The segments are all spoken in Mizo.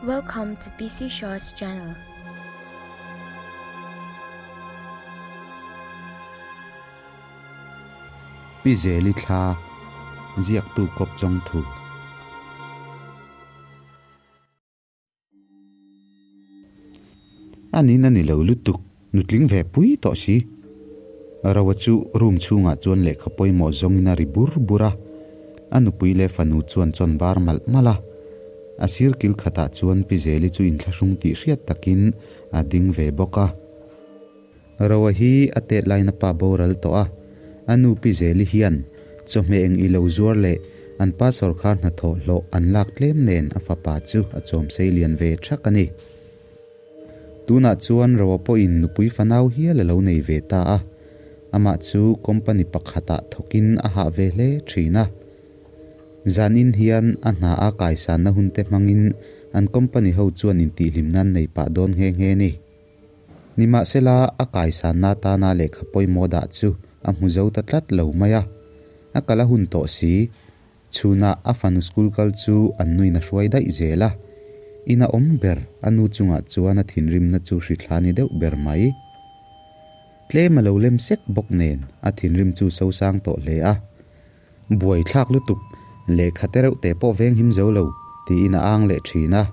Welcome to PC Shaw's channel. Pi Zeli thla ziaktu kawp chawng thu. A nin a ni lo lutuk, nutling ve pui tawh si. Roa chu room chhungah chuan lehkha pawimawh zawngin a ri bur bur a, a nupui leh fanu chuan chawn bar malh malh a. A sir kil khatah chuan Pi Zeli chu inthlahrung tih hriat takin a ding ve bawk a. Roa hi a tet laina pa boral tawh a, a nu Pi Zeli hian chawhmeh eng i lo zuar leh an pa sawrkhar hnathawh hlawh an lak tlem nen a fapa chu a chawm sei lian ve thak a ni. Tunah chuan Roa pawhin nupui fanau hial a lo nei ve ta a, amah chu company pakhatah thawkin a hah ve hle thin a. Zanin hian a hna a kaisanna hunte hmangin an company ho chuan intihhlim nan nei pah dawn nghe nghe a ni. Nimahsela, a kaisanna atana lehkha pawimawh dah chu a hmu zo ta tlat lo mai a. A kal a hun tawh si. Chhunah a fanu school kal chu an nuin a hruai daih zel a. In a awm ber, a nu chungah chuan a thinrimna chu hrithla ni deuh ber mai. Tlem a lo lem sek bawk nen a thinrim chu sosang tawh hle a. Buaithlak lutuk, lehkha tereuh te pawh veng him zo lo, tiin a ang leh thin a.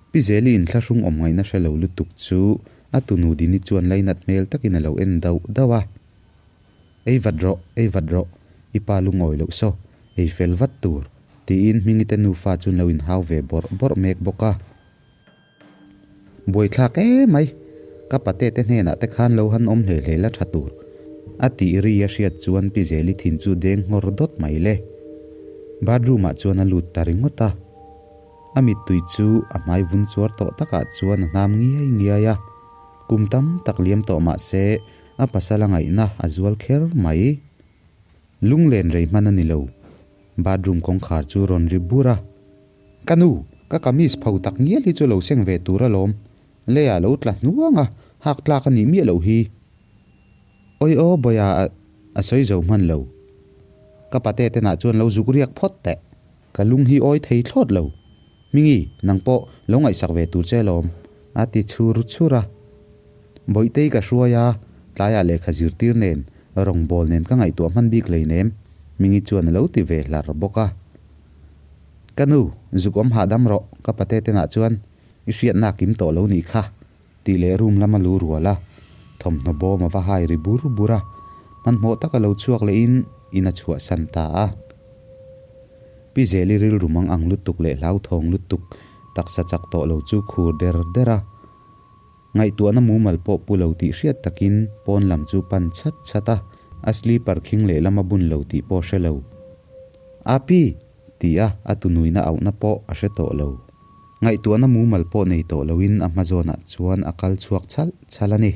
Pi Zeli inthlahrung awm ngaihna hre lo lutuk chu a tunu Dini chuan lainat hmel takin a lo en dauh dauh a. Ei vat rawh, ei vat rawh, i pa lungawi loh saw, ei fel vat tur, tiin Hmingi te nufa chuan lo inhau ve bawrh bawrh mek bawk a. Buaithlak emai, ka pate te hnenah te khan lo han awm hle hle la tha tur, a tih ri a hriat chuan Pi Zeli thin chu deng nghawr dawt mai le. Bathroom ah chuan a lut ta ringawt a. A mittui chu a hmai vun chuar tawh takah chuan a hnam ngiai ngiai a, kum tam tak liam tawh mah se a pasal a ngaihna a zual kher mai. Lunglen rei hman a ni lo. Bathroom kawngkhar chu rawn ri bur a. Ka nu, ka kamis pho tak ngial hi chu lo seng ve tur alawm. Leiah lo tla hnuang a, hak tlak a nih miah loh hi. Awi aw Bawiha a sawi zo hman lo. Ka pate tenah chuan lo zuk riak phawt teh. Ka lung hi awi thei thlawt lo. Hmingi, nang pawh lo ngaihsak ve tur che alawm, a ti chhur chhur a. Bawihtei ka hruai a, tlaiah lehkha zirtir nen, rawngbawl nen ka ngaihtuah hman bik hleinem, Hmingi chuan a lo ti ve hlar bawk a. Ka nu, zuk awm hahdam rawh, ka pate tenah chuan i hriatna a kim tawh lo nih kha, tih leh room lama lu rual a, thawmhnaw bawm a va hai ri bur bur a, hmanhmawh taka lo chhuak lehin in a chhuahsan ta a. Pi Zeli rilru mang ang lutuk leh hlauthawng lutuk taksa chak tawh lo chu khur der der a, ngaihtuahna mumal pawh pu lo tih hriat takin pawn lam chu pan chhat chhat a, a sleeper khing lehlam a bun lo tih pawh hre lo. Api! ti a a tunuina auhna pawh a hre tawh lo. Ngaihtuahna mumal pawh nei tawh loin a hma zawnah chuan a kal chhuak chhalh chhalh a ni.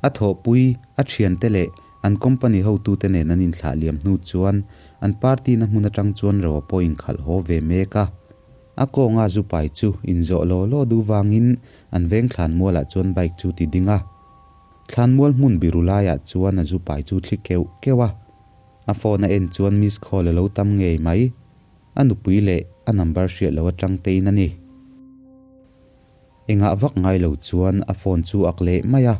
A thawhpui, a thiante leh an company hotute nen an inthlah liam hnu chuan an party na hmun atang chuan Roa pawh inkhalh haw ve mek a. A kawnga zu pai chu inzawh law law duh vangin an veng thlanmualah chuan bike chu ti ding a. Thlanmual hmun biru laiah chuan a zu pai chu thli keuh keuh a. A phone a en chuan miss call a lo tam ngei mai. A nupui leh a number hriat lo atang te in a ni. Engah vak ngai lo chuan a phone chu ak leh mai a.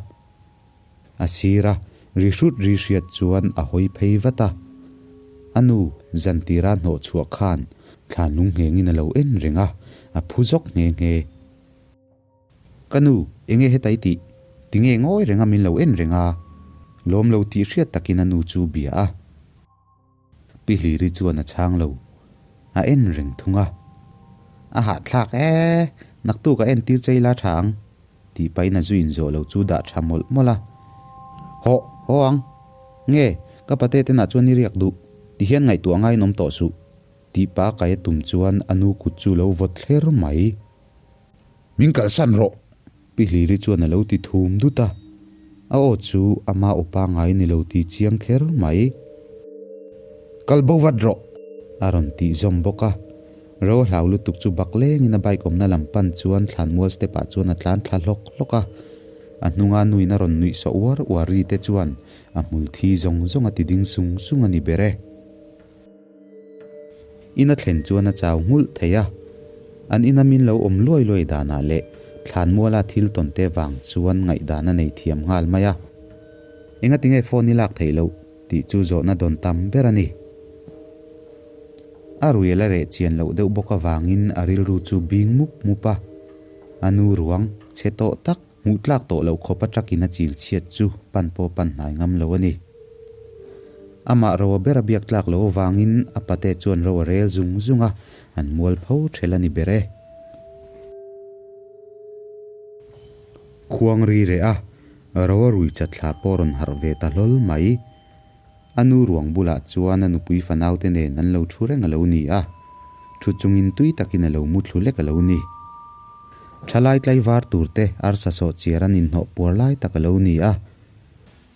A sir a ri hrut ri hriat chuan a hawi phei vat a. A nu zantira hnawh chhuah khan thlan lung nghengin a lo en reng a, a phu zawk nghe nghe. Ka nu, enge heta i tih? Tinge ngawi renga min lo en reng a? Lawm lo tih hriat takin a nu chu bia a. Pi Hliri chuan a chhang lo. A en reng thung a. A hahthlak e, naktuk a entir chei la tha ang, tih pahin a zu inzawh lo chu dah tha mawlh mawlh a. Hawh, haw ang. Nge, ka pate tenah chuan i riak duh, ti hian ngaihtuah ngaiin awm tawh suh, tih pa kai a tum chuan a nu kut chu lo vawt thler mai. Min kalsan rawh! Pi Hliri chuan a lo ti thum dut a, a aw chu ama aw pangngai ni lo ti chiang kher mai. Kal bo vat rawh! A rawn tih zawm bawk a. Ro hlau lutuk chu bak lengin a bike awmna lam pan chuan thlanmual step ah chuan a tlan thla hlawk hlawk a. A hnunga nuin a rawn nuih sawh uar uar ri te chuan a hmul thi zawng zawng a ti ding sung sung a ni ber e. In a thlen chuan a chau nghulh thei a. An ina min lo awm luai luai danah leh thlanmuala thil tawn te vang chuan ngaihdan a nei thiam nghal mai a. Engatinge phone i lak theih loh tih chu zawhna dawn tam ber a ni. A ruial a reh chian loh deuh bawk avangin a rilru chu bing mup mup a. A nu ruang chhe tawh tak hmuh tlak tawh loh khawp atakin a chil chhiat chu pan pawh pan hnai ngam lo a ni. Amah ro a ber a biak tlak loh avangin a pate chuan ro a rel zung zung a, an mual pho ṭhel a ni ber e. Khuang ri reh a, ro a rui chat thla pawh rawn harh ve ta hlawl mai. A nu ruang bulah chuan a nupui fanaute nen an lo thu reng a lo ni a, thu chungin tui takin a lo mu thlu lek a lo ni. Thalai tlaivar turte arsa sawh chiar an inhnawh puar lai tak a lo ni a.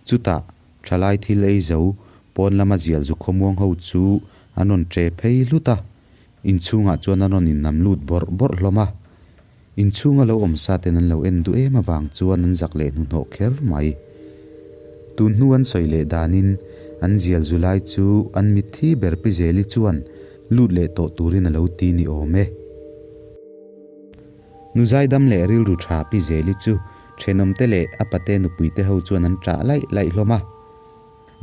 Chutah, thalai thil ei zo, pawn lama zial zu khawmuang ho chu an rawn tre phei hlut a, inchhungah chuan an rawn innam lut bawrh bawrh hlawm a. Inchhunga lo awm sa ten an lo en duh em avang chuan an zak leh hnuhnawh kher mai. Tun hnu an sawi leh danin an zial zu lai chu an mitthi ber Pi Zeli chuan lut leh tawh turin a lo ti ni awm e. Nu zaidam leh rilru tha Pi Zeli chu thenawmte leh a pate nupuite ho chuan an ṭah laih laih hlawm a.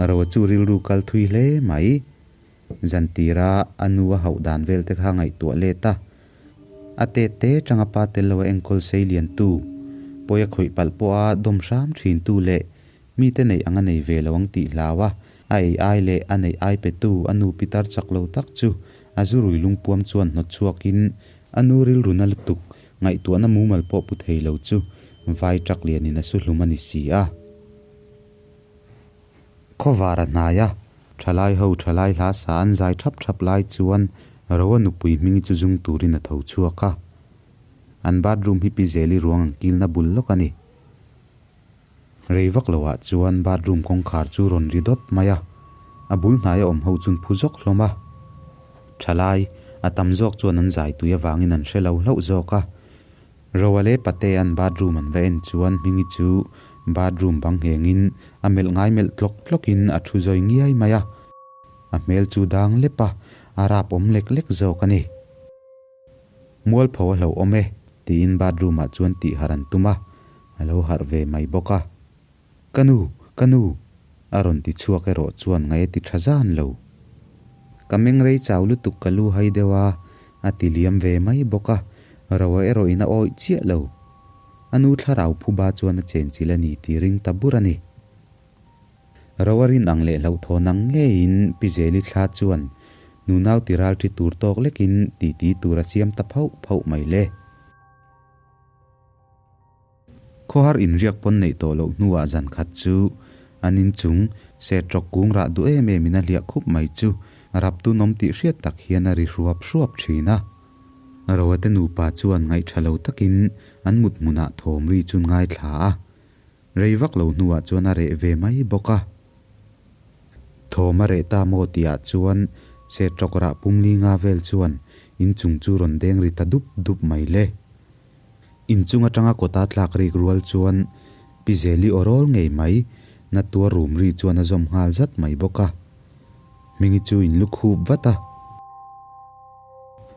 Roa chu rilru kal thui hle mai. Zantira a nu a hauh dan vel te kha ngaihtuah let a. A tet te tanga pa tel lo a enkawl sei lian tu, pawi a khawih palh pawha dawm hram thin tu leh mite neih ang a nei ve lo ang tih hlau a, a ei ai leh a neih ai pe tu a nu pitar chak lo tak chu a zurui lungpuam chuan hnawt chhuakin a nu rilru na lutuk ngaihtuahna mumal pawh pu thei lo chu vai ṭak lianin a su hlum a ni si a. Khawvar a hnai a, thalai ho thalai hla sa an zai thap thap lai chuan Roa nupui hming chu zung turin a tho chhuak a. An bathroom hi Pi Zeli ruang ang kilna bul lawk a ni. Rei vak loah chuan bathroom kawngkhar chu rawn ri dawt mai a, a bul hnaia awm ho chuan phu zawk hlawm a. Thalai, a tam zawk chuan an zai tui avangin an hre lo hlauh zawk a. Roa leh Pate an bathroom an va en chuan Hmingi chu bathroom bang nghengin a melh ngai melh tlawk tlawkin a thu zawi ngiai mai a. A hmel chu dang lep a, a rap awm lek lek zawk a ni. Mualpho a hlauhawm e, tiin bathroom ah chuan tih harh an tum a, a lo harh ve mai bawk a. Ka nu, ka nu! a rawn ti chhuak erawh chuan ngaih a ti tha zan lo. Ka meng rei chau lutuk ka lu hai deuh a, a ti liam ve mai bawk a, Roa erawhin a awih chiah lo. A nu thlarau phuba chuan a chenchilh a ni tih ring ta bur a ni. Roa rin ang leh hlauhthawn ang ngeiin Pi Zeli thla chuan nunau ti ral thi tur tawk lekin titi tur a siam ta phauh phauh mai le. Khawhar inriak pawn neih tawh loh hnuah zan khat chu an inchung set rawk kung rah duh em em in a hliah khup mai chu rap tunawm tih hriat tak hian a ri hruap hruap thin a. Roate nupa chuan ngaihtha lo takin an mut hmunah thawm ri chu ngaithla a, rei vak lo hnuah chuan a reh ve mai bawk a. Thawm a reh ta maw tihah chuan set rawk rah pumli nga vel chuan inchung chu rawn deng ri ta dup dup mai le. Inchung atanga kawta tlak rik rual chuan Pi Zeli aw rawl ngei mai, na tuar rum ri chuan a zawm nghal zat mai bawk a. Hmingi chu in lu khup vat a.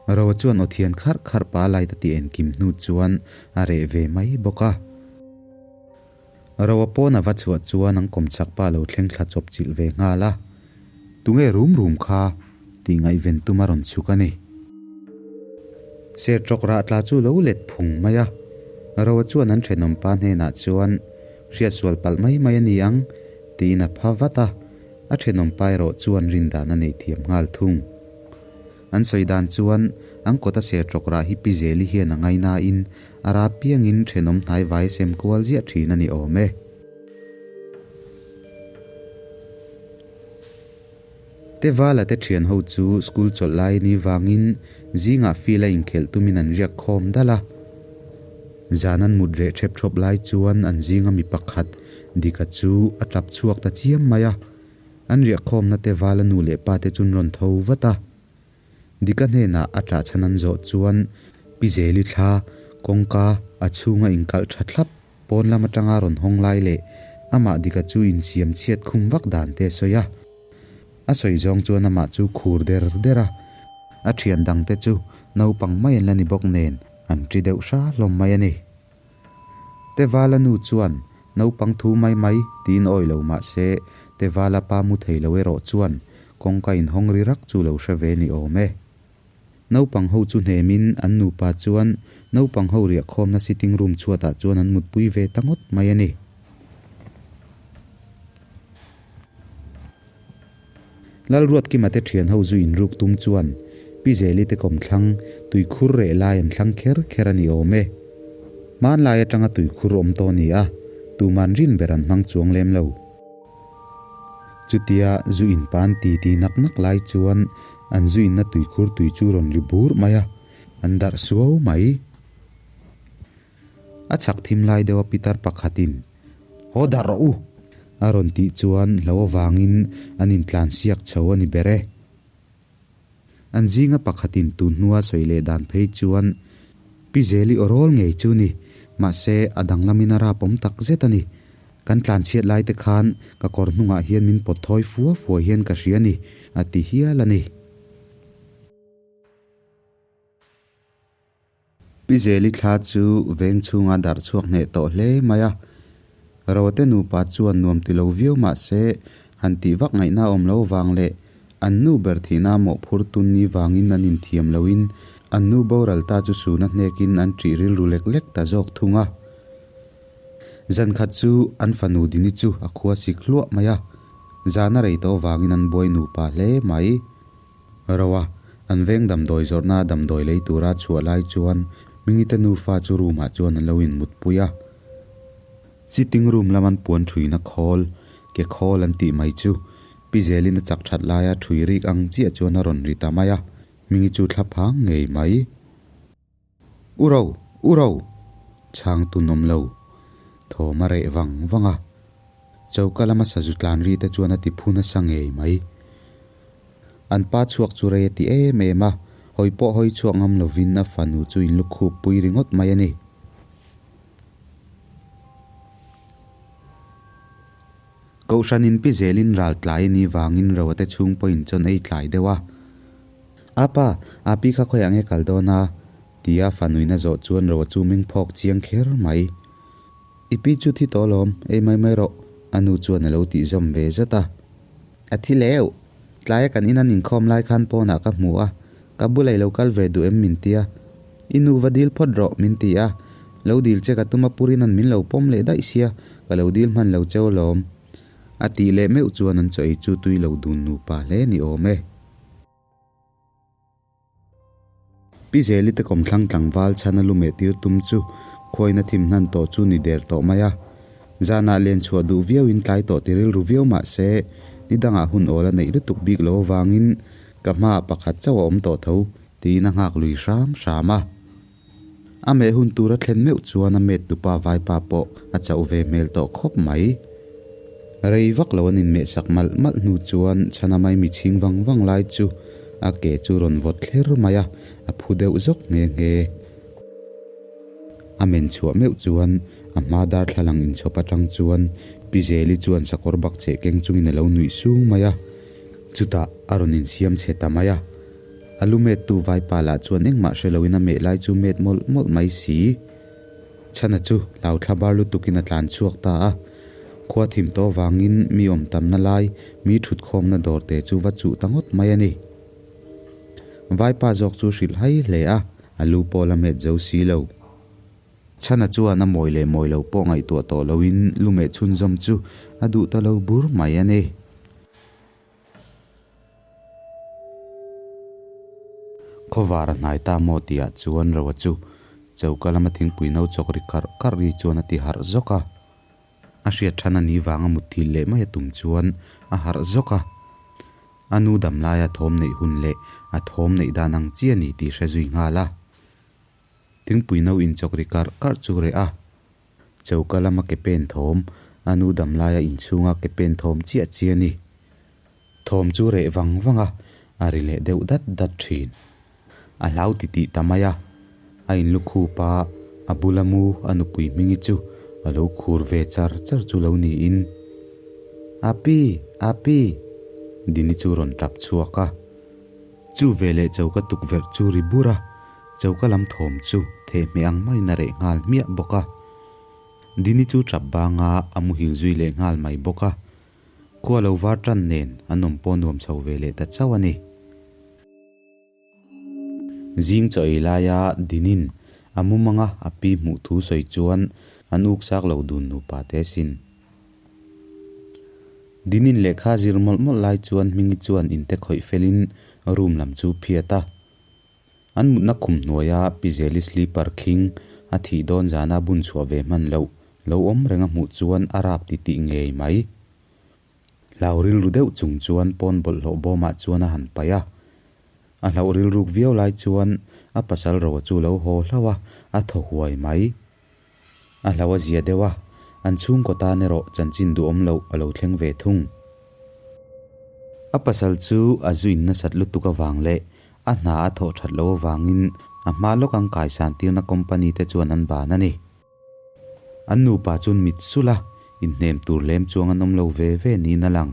Roa chuan aw thian kharh kharh pa light a ti enkim hnu chuan a reh ve mai bawk a. Roa pawn a va chhuah chuan an kawmchak pa lo thleng thla chawp chilh ve nghal a. Tunge rum rum kha tih ngaihven tum a rawn chhuk a ni. Serṭawk rah tla chu lo let phung mai a. Roa chuan an thenawm pa hnenah chuan hriatsual palh mai mai a ni ang tiin a pha vat a. A thenawm pa erawh chuan rindan a nei thiam nghal thung. An sawi dan chuan an kawta serṭawk rah hi Pi Zeli hian a ngainain a rap piangin thenawm hnaivai sem kual ziah thin a ni awm e. Tevala te thian ho chu school chawlh lai ni vangin zingah field a inkhelh tumin an riak khawm dal a. Zan an mut reh ṭhep ṭhawp lai chuan an zinga mi pakhat Dika chu a ṭap chhuak ta chiam mai a. An riahkhawmna te vala nu leh pa te chun rawn tho vat a. Dika hnenah a ṭah chhan an zawh chuan Pi Zeli thla, kawngka, a chhunga inkalh ṭha thlap, pawn lam aṭanga rawn hawng lai leh amah Dika chu insiam chhiat khum vak dan te a sawi a. A sawi zawng chuan amah chu khur der der a. A thian dangte chu naupang mai an la ni bawk nen an ṭi deuh hra hlawm mai a ni. Tevala nu chuan naupang thu mai mai tiin awih lo mah se Tevala pa mu thei lo erawh chuan kawngka inhawng ri rak chu lo hre ve ni awm e. Naupang ho chu hnemin an nupa chuan naupang ho riahkhawmna sitting room chhuatah chuan an mutpui ve ta ngawt mai a ni. Lalruatkima te thian ho zu inruk tum chuan Pi Zeli te kawmthlang tuikhur reh lai an thlang kher kher a ni awm e. Hmanlai atanga tuikhur awm tawh a ni a, tuman rin ber an hmang chuang lem lo. Chutia zu inpan ti ti nak nak lai chuan an zu inna tuikhur tui chu rawn ri bur mai a, an darh suau mai. A chhak thim lai deuha pitar pakhatin, Haw darh rawh u! a rawn tih chuan hlo avangin an intlan siak chho a ni ber e. An zinga pakhatin tun hnua sawi leh dan phei chuan, Pi Zeli aw rawl ngei chu ni, mahse a danglamin a rap awm tak zet a ni. Kan tlanchhiat lai te khan ka kawr hnungah hian min pawt thawi fua fua hian ka hria a ni, a ti hial a ni. Pi Zeli thla chu veng chhunga darh chhuak hneh tawh hle mai a. Rote nupa chuan nuam ti lo viau mah se han tih vak ngaihna awm lo vang leh an nu ber thihna mawhphur tun ni vangin an inthiam loin an nu boral ta chu suna hnekin an ṭih rilru lek lek ta zawk thung a. Zan khat chu an fanu Dini chu a khua sik hluah mai a, zan a rei tawh vangin an buai nupa hle mai. Roa, an veng damdawi zawrhna damdawi lei tura chhuah lai chuan Mingite nufa chu room ah chuan an lo inmutpui a. Sitting room lam an puan thuina khawl, ke khawl an tih mai chu Pi Zelin a chak that laia thui rik ang chiah chuan a rawn ri ta mai a, Mingi chu thla phang ngei mai. U ro! U ro! Chhang tun awm lo. Thawm a reh vang vang a. Choka lama sazu tlan ri te chuan a ti phu nasa ngei mai. An pa chhuak chu rei a ti em em a, hawi pawh hawi chhuak ngam lovin a fanu chu in lukhup pui ringawt mai a ni. Kohhran in pi zelin ral tlai a nih vangin Roa te chhung pawhin chawn ei tlai deuh a. A pa, a pi kha khawiah nge kal dawn a? tia fanuin a zawh chuan Roa chu meng phawk chiang kher mai. I pi chu thi tawh alawm, ei mai mai rawh, a nu chuan a lo tih zawm ve zat a. A thi leuh, tlaia kan in an inkhawm lai khan pawnah ka hmu a, ka bulah i lo kal ve duh em min tia. I nu va dil phawt rawh, min ti a. Lo dil che ka tum a purin an min lo pawm leh daih sia, ka lo dil hman lo cheu alawm. A tih leh meuh chuan an chaw ei chu tui lo dun nupa hle ni awm e. Pi Zeli te kawmthlang tlangval chhan a lumeh tir tum chu khuaina thim hnan tawh chu ni der tawh mai a. Zanah len chhuah duh viau in tlai tawh ti rilru viau mah se ni dangah hun awl a neih lutuk bik lo avangin ka hmaah pakhat chauh a awm tawh tho tiin a nghak lui hram hram a. A meh hun tur a thlen meuh chuan a met tupa vaipa pawh a chauh ve hmel tawh khawp mai. Rei vak lo an inmehsak malh malh hnu chuan chhana mai mi chhing vang vang lai chu a ke chu rawn vawt thler mai a, a phu deuh zawk nghe nghe. A men chhuah meuh chuan a hma darthlalang inchhawp atang chuan Pi Zeli chuan sakawr bak cheh keng chungin a lo nuih sung mai a, chutah a rawn insiam chhe ta mai a. A lu mettu vaipa lah chuan engmah hre loin a meh lai chu met mawlh mawlh mai si. Chhana chu hlauthla bar lutukin a tlan chhuak ta a. Khua thim tawh vangin mi awm tamna lai, mi thutkhawmna dawr te chu va chuh ta ngawt mai a ni. Vaipa zawk chu hrilh hai hle a, a lu pawh la met zo si lo. Chhana chuan a mawi leh mawi lo pawh ngaihtuah tawh loin lu meh chhunzawm chu a duh ta lo bur mai a ni. Khawvar a hnai ta maw tihah chuan Roa chu choka lama thingpui no chawk ri karh karh ri chuan a ti harh zawk a. A hriat than a nih vanga mutthil leh mai a tum chuan a harh zawk a. A nu dam laia thawm neih hun leh a thawm neih dan ang chi a ni tih hre zui nghal a. Thingpui no inchawk ri karh karh chu reh a. Choka lama ke pen thawm, a nu dam laia inchhunga ke pen thawm chiah chi a ni. Thawm chu reh vang vang a, a ri leh deuh dat dat thin. A hlau ti tih ta mai a, a inlukhup a, a bula mu a nupui hmingi chu a lo khur ve char char chu lo niin. Api! Api! Dini chu rawn tap chhuak a. Chu veleh choka tukverh chu ri bur a, choka lam thawm chu thehmeh ang maiin a reh nghal hmiah bawk a. Dini chu tap banga a muhil zui leh nghal mai bawk a. Khua lo var tan nen an awm pawh nuam chho ve leh ta chauh a ni. Zing chaw ei laia Dinin a mumanga a pi hmuh thu sawi chuan an uk sak lo dun nupa te sin. Dinin lehkha zir mawlh mawlh lai chuan Hmingi chuan inte khawih felin room lam chu phiat a. An mutna khum hnuaia Pi Zeli sleeper khing a thih dawn zana bun chhuah ve hman loh lo awm reng a hmuh chuan a rap titih ngei mai. Hlau rilru deuh chung chuan pawn bawlhhlawh bawmah chuan a han paih a. A hlauh rilruk viau lai chuan a pasal roa chu lo haw hlauh a, a thaw huai mai. A hlauh a zia deuh a, an chhungkaw tan erawh chanchin duhawm loh a lo thleng ve thung. A pasal chu a zuin nasat lutuk avang leh a hna a thawh that loh avangin a hma lawk ang kaisan tirna company te chuan an ban a ni. An nupa chuan mit sulh a, inhnem tur lem chuang an awm lo ve ve niin a lang.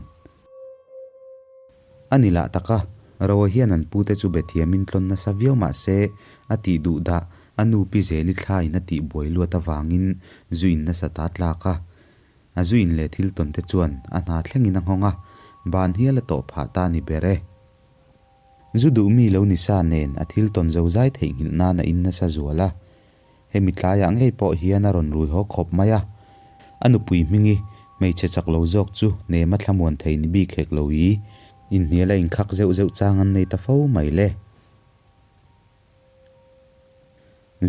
A ni lah tak a, Roa hian an pute chu be thiamin tlawn nasa viau mah se, a tih duh dah a nu pi Zeli thlaiin a tih buai luat avangin zu in nasa ta tlak a. A zu in leh thil tawn te chuan a hna thlengin a nghawng a, ban hial a tawh phah ta a ni ber e. Zu duh mi lo ni sa nen a thil tawn zo zai theihnghilh nan a in nasa zual a. Hemi tlaiah ngei pawh hian a rawn rui haw khawp mai a. A nupui hmingi hmeichhe chak lo zawk chu nema thlamuan thei ni bik hek lo i, inhnial a inkhak zeuh zeuh chang an nei ta fo mai le.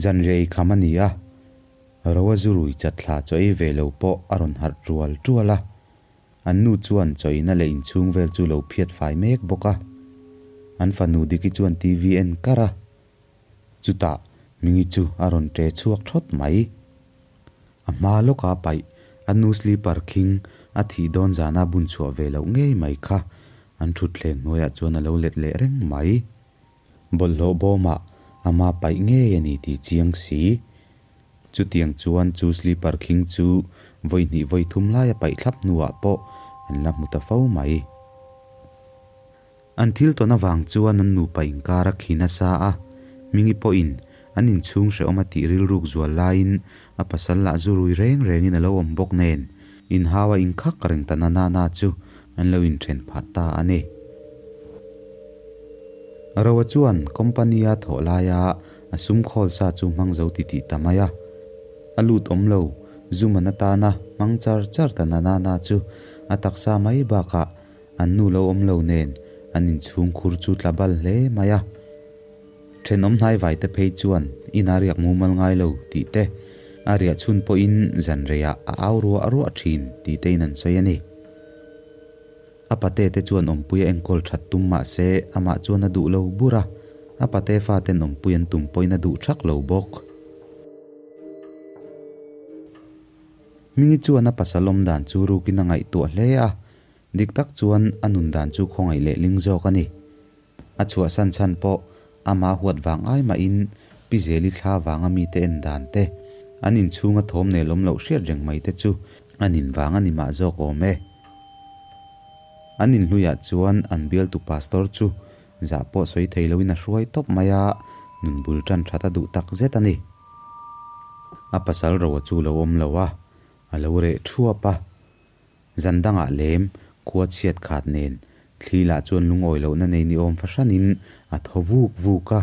Zanriah ei kham a ni a, Roa zu rui chat thla chaw ei ve lo pawh a rawn harh tual tual a. An nu chuan chawina leh inchhung vel chu lo phiat fai mek bawk a. An fanu Diki chuan TV en kar a. Chutah Mingi chu a rawn ṭe chhuak ṭhawt mai. A hma lawka paih a nu sleeper khing a thih dawn zana bun chhuah ve loh ngei mai kha an ṭhutthleng hnuaiah chuan a lo let leh reng mai. Bawlhhlawh bawmah ama paih ngei a ni tih chiang si. Chutiang chuan chu sleeper khing chu vawi hnih vawi thum laia paih thlap hnuah pawh an la hmu ta fo mai. An thil tawn avang chuan an nupa inkar a khi nasa a, Hmingi pawhin an inchhung hrehawm a tih rilruk zual laiin a pasal lah zu rui reng rengin a lo awm bawk nen, inhau a inkhak reng ta na na na chu an lo inthen phah ta a ni. Roa chuan company a thawh laia a sum khawl sa chu hmang zo titih ta mai a, a lut awm lo, zu man atana hmang char char ta na na na chu a taksa mai bakah An nu lo awm lo nen an inchhung khur chu tla bal hle mai a. Thenawm hnaivai te phei chuan in a riak mumal ngai lo tih te, a riah chhun pawhin zan reiah a au ruah ruah thin tih te in an sawi a ni. A pate te chuan awmpui a enkawl that tum mah se amah chuan a duh lo bur a, a pate faten awmpui an tum pawhin a duh thak lo bawk. Hmingi chuan a pasal awm dan chu rukin a ngaihtuah hle a, Dik tak chuan a nun dan chu khawngaih leh ling zawk a ni. A chhuahsan chhan pawh ama huat vang ai mahin Pi Zeli thla vanga mite en dan te, an inchhunga thawm nelawm loh hriat reng mai te chu a nin vang a ni mah zawk awm e. An inhluiah chuan an bialtu pastor chu zah pawh sawi thei loin a hruai tawp mai a, nun bul tan that a duh tak zet a ni. A pasal roa chu lo awm lo a, a lo reh thuap a. Zan dangah lem, khua chhiat khat nen, thli lah chuan lungawi lohna nei ni awm fahranin a thaw vuk vuk a.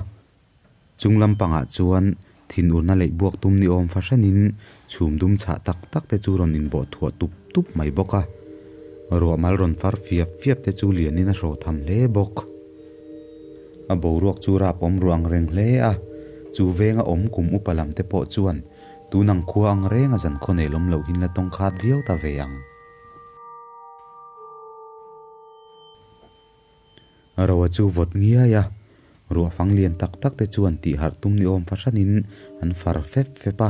Chung lampangah chuan thinurna leih buak tum ni awm fahranin chhum dum chhah tak tak te chu rawn inbawh thuah tup tup mai bawk a. Ruah mal rawn far fiap fiap te chu lianin a hraw tham hle bawk. A boruak chu rap awm ruah ang reng hle a, chu venga awm kum upa lam te pawh chuan Tun ang khua ang reng a zan khaw nei lawm loh hin la tawng khat viau ta ve ang. Roa chu vawt ngiai a, ruah fang lian tak tak te chuan tih harh tum ni awm fahranin an far fep fep a.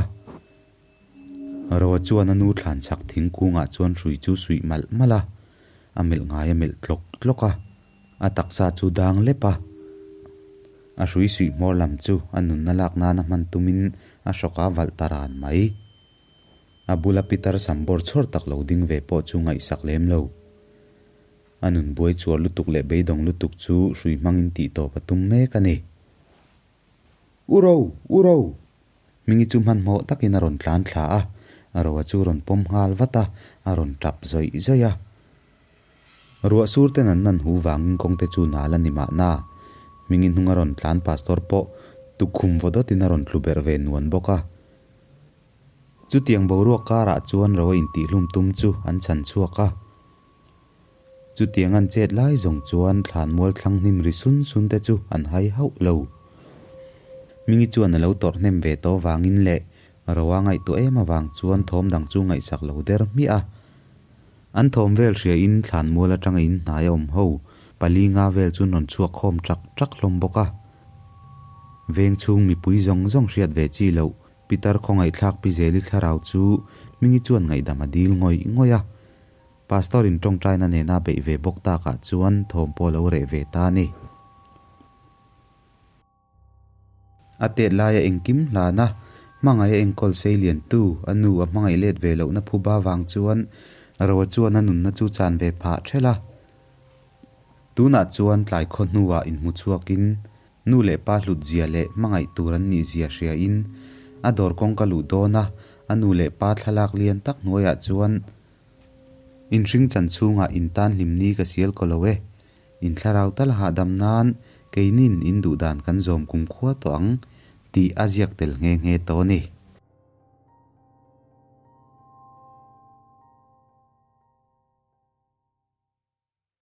Roa chuan a nu thlan chhak thingkungah chuan hrui chu suih malh malh a, a melh ngai a melh tlawk tlawk a, a taksa chu dang lep a. A hrui suih hmawr lam chu a nunna lak nana hman tumin a hrawk a valh ta ran mai. A bula pitar sam bawr chhawr tak lo ding ve pawh chu ngaihsak lem lo. A nun buai chuar lutuk leh beidawng lutuk chu hrui hmangin tih tawp a tum mek a ni. U Ro! U Ro! Hmingi chu hmanhmawh takin a rawn tlan thla a, Roa chu rawn pawm nghal vat a, a rawn tap zawih zawih a. Ruah sur ten an nan hu vangin kawngte chu nal a ni mahna. Hmingi hnung a rawn tlan pastor pawh tukkhum vaw dawtin a rawn tlu berh ve nuan bawk a. Chutiang boruak karah chuan Roa intihhlum tum chu an chhan chhuak a. Chutiang an chet lai zawng chuan thlanmual thlang hnim ri sun sun te chu an hai hauh lo. Hmingi chuan a lo tawrh hnem ve tawh vangin leh Roa ngaihtuah em avang chuan thawm dang chu ngaihsak lo der hmiah a. An thawm vel hria in thlanmual atanga in hnai a awm ho pali nga vel chu an rawn chhuak khawm chak chak hlawm bawk a. Veng chhung mipui zawng zawng hriat ve chi loh Pitar khawngaihthlak Pi Zeli thlarau chu Hmingi chuan ngaihdam a dil ngawih ngawih a. Pastor in tawngtaina nena beih ve bawk takah chuan thawm pawh a lo reh ve ta a ni. A tet laia engkim hlana hmangaih a enkawl sei lian tu a nu a hmangaih let ve lohna phuba vang chuan Roa chuan a nunna chu chan ve phah ṭhelh a. Tunah chuan tlai khaw hnuah inhmu chhuakin nu leh pa hlut zia leh hmangaih tur an nih zia hriain a dawr kawngka luh dawn a, a nu leh pa thlalak lian tak hnuaiah chuan Inhring chan chhungah intan hlimni ka sial ko lo e. In thlarau tal hahdam nan keinin in duhdan kan zawm kum khua tawh ang tih a ziak tel nghe nghe tawh a ni.